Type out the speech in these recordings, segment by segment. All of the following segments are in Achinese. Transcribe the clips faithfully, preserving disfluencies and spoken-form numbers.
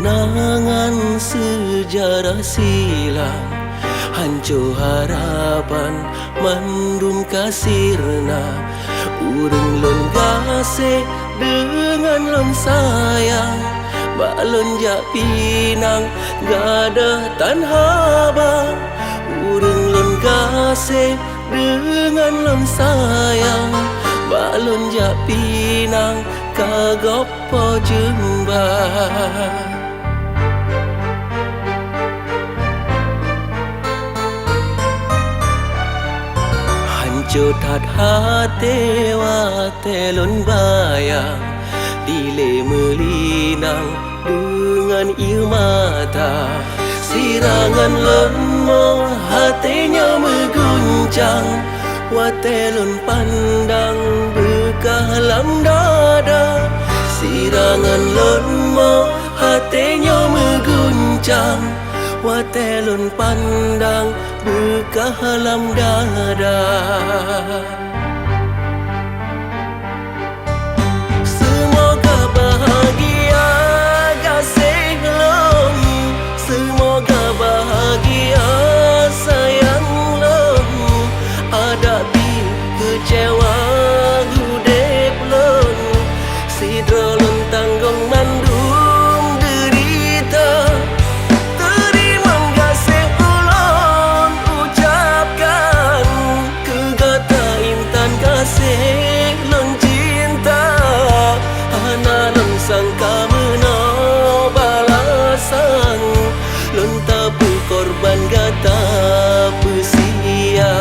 Kenangan seujarah silam, hanco harapan mandum ka sirna. Ureuëng lôn gaséh deungon lôn sayang, bak lôn jak pinang gadôh tan haba. Ureuëng lôn gaséh deungon lôn sayang, bak lôn jak pinang ka gob po jeumban. Hanco that até watée lôn bayang, dilée meulinang deungon ié mata. Sira ngon lôn mo até nyoe meuguncang, watée lôn pandang beukah lam dada. Sira ngon lôn mo até nyoe meuguncang, watée lôn pandang beukah lam dada. Seumoga bahagia gaséh lôn, seumoga bahagia sayang lôn, adak pih keucewa udeb lôn, sidroe lôn tanggong mandum deurita. Teurimong gaséh ulôn ucapkan keu gata intan gaséh lôn cinta. Hana lôn sangka meunoe balasan lôn tapeukorban gata peusia.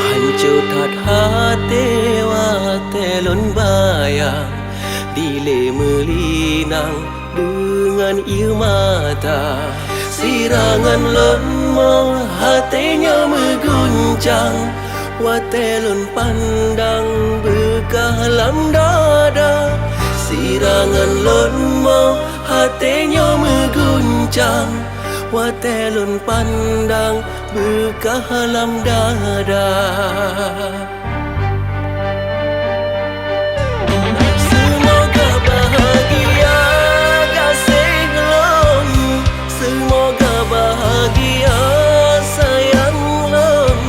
Hanco that até watée lôn bayang, dilée meulinang deungon ié mata. Sira ngon lôn mo até nyoe meuguncang, watée lôn pandang beukah lam dada. Sira ngon lôn mo até nyoe meuguncang, watée lôn pandang beukah lam dada. Seumoga bahagia gaséh lôn, seumoga bahagia sayang lôn,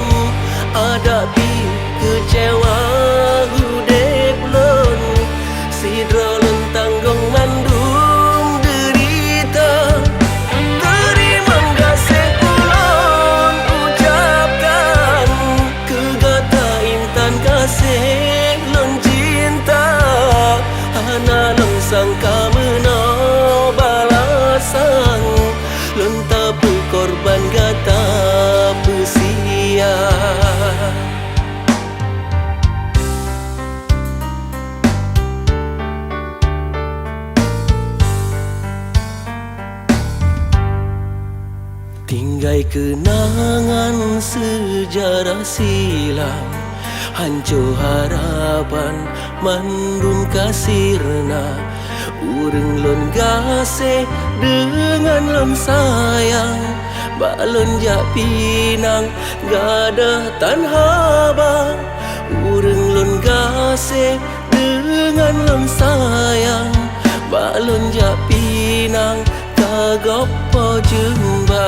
adak pih keucewa udeb lôn, sidroe lôn tanggong mandum deurita. Teurimong gaséh ulôn ucapkan keu gata intan gaséh lôn cinta. Hana lôn sangka meunoe balasan lôn tapeukorban gata peusia. Tinggai keunangan seujarah silam, hanco harapan mandum ka sirna. Ureuëng lôn gaséh deungon lôn sayang, bak lôn jak pinang gadôh tan haba. Ureuëng lôn gaséh deungon lôn sayang, bak lôn jak pinang ka gob po jeumba.